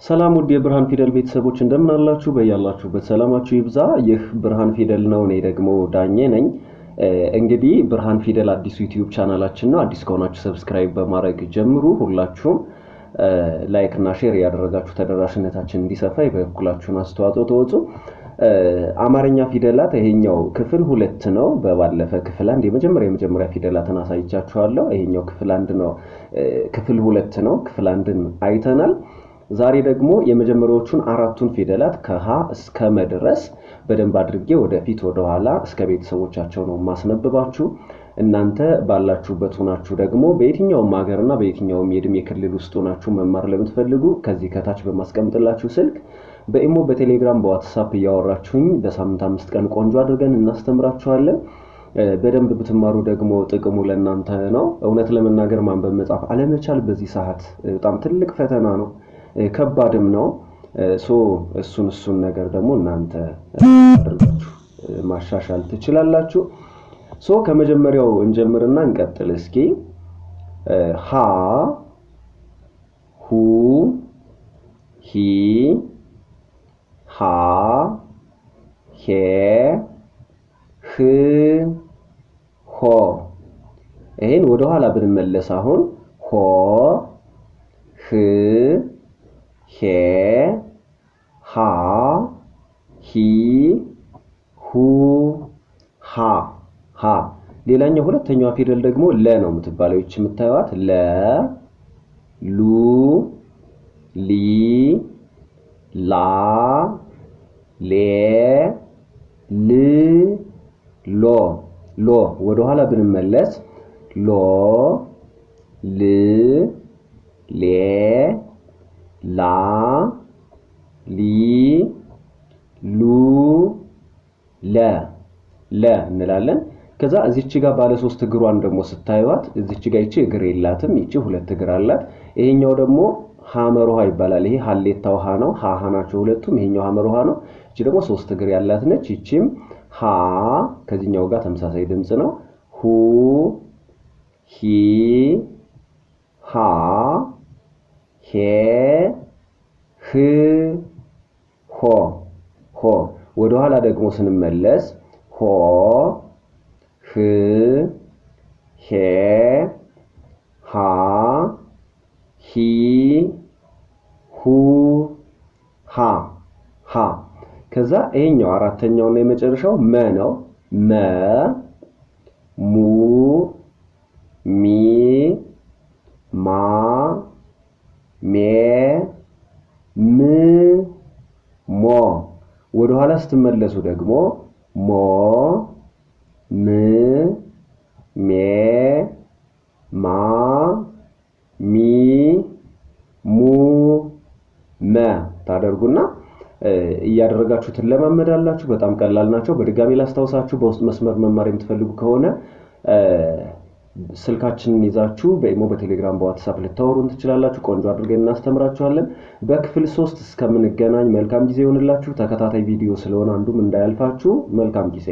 ሰላም ውድ የብርሃን ፊደል ቤተሰቦች፣ እንደምን አላችሁ? በያላችሁበት ሰላማችሁ ይብዛ። ይህ ብርሃን ፊደል ነው። እኔ ደግሞ ዳኜ ነኝ። እንግዲህ ብርሃን ፊደል አዲሱ ዩቲዩብ ቻናላችን ነው። አዲስ ከሆናችሁ subscribe በማድረግ ጀምሩ። ሁላችሁም like እና share ያደረጋችሁ ተደራሽነታችን እንዲሰፋ የበኩላችሁን አስተዋጽኦ ተወጡ። አማርኛ ፊደላት ይሄኛው ክፍል 2 ነው። በባለፈ ክፍል 1 የመጀመሪያ ፊደላትን አሳይቻችኋለሁ። ይሄኛው ክፍል 1 ነው፣ ክፍል 2 ነው። ክፍል 1ን አይተናል። ዛሬ ደግሞ የመጀመሪያዎቹን 4ቱን ፊደላት ከሀ እስከ መ ድረስ በደንብ አድርጌ ወደፊት ወደኋላ እስከ ቤተሰቦቻቸው ነው ማስነብባችሁ። እናንተ ባላችሁበት ሆናችሁ ደግሞ በየትኛውም ሀገርና በየትኛውም የእድሜ ክልል ውስጥ ሆናችሁ መማር ለምትፈልጉ ከዚህ ከታች በማስቀምጥላችሁ ስልክ በኢሞ፣ በቴሌግራም፣ በዋትስአፕ እያወራችሁኝ በሳምንት 5 ቀን ቆንጆ አድርገን እናስተምራችኋለን። በደንብ ብትማሩ ደግሞ ጥቅሙ ለእናንተ ነው። እውነት ለመናገር ማንበብ መጻፍ አለመቻል በዚህ ሰዓት በጣም ትልቅ ፈተና ነው፣ ከባድም ነው። so እሱን ነገር ደግሞ እናንተ አድርጋችሁ ማሻሻል ትችላላችሁ። so ከመጀመሪያው እንጀምርና እንቀጥል እስኪ። ሀ፣ ሁ፣ ሂ፣ ሃ፣ ሄ፣ ህ፣ ሆ። ይሄን ወደ ኋላ ብንመለስ አሁን ሆ፣ ህ፣ ሄ፣ ሃ፣ ሂ፣ ሁ፣ ሃ፣ ሃ። ሌላኛው ሁለተኛዋ ፊደል ደግሞ ለ ነው የምትባለው። ይቺ የምታዩት ለ፣ ሉ፣ ሊ፣ ላ፣ ሌ፣ ል፣ ሎ። ሎ ወደ ኋላ ብንመለስ ሎ፣ ል፣ ሌ፣ ላ፣ ሊ፣ ሉ፣ ለ፣ ለ እንላለን። ከዛ እዚች ጋር ባለ 3 እግሯን ደግሞ ስታዩት እዚች ጋር ይቺ እግር የላትም፣ ይቺ 2 እግር አላት። ይሄኛው ደግሞ ሐመር ውሃ ይባላል። ይሄ ሀሌታ ውሃ ነው። ሀ ሀ ናቸው ሁለቱም። ይሄኛው ሐመር ውሃ ነው። ይቺ ደግሞ 3 እግር ያላት ነች። ይቺም ሀ ከዚህኛው ጋር ተመሳሳይ ድምጽ ነው። ሁ፣ ሂ፣ ሃ፣ ሄ፣ ህ፣ ሆ። ሆ ወደ ኋላ ደግሞ ስንመለስ ሆ፣ ህ፣ ሄ፣ ሃ፣ ሂ፣ ሁ፣ ሃ፣ ሃ። ከዛ ይሄኛው አራተኛውና የመጨረሻው መ ነው። መ፣ ሙ፣ ሚ፣ ማ፣ ሜ፣ ም፣ ሞ። ወደ ኋላ ስትመለሱ ደግሞ ሞ፣ ም፣ ሜ፣ ማ፣ ሚ፣ ሙ፣ መ ታደርጉና እያደረጋችሁ ትለማመዳላችሁ። በጣም ቀላል ናቸው። በድጋሚ ላስታውሳችሁ፣ በውስጥ መስመር መማር የምትፈልጉ ከሆነ ስልካችንን ይዛችሁ በኢሞ፣ በቴሌግራም፣ በዋትስአፕ ልታወሩን ትችላላችሁ። ቆንጆ አድርገን እናስተምራችኋለን። በክፍል 3 እስከምንገናኝ መልካም ጊዜ ይሆንላችሁ። ተከታታይ ቪዲዮ ስለሆነ አንዱም እንዳያልፋችሁ። መልካም ጊዜ።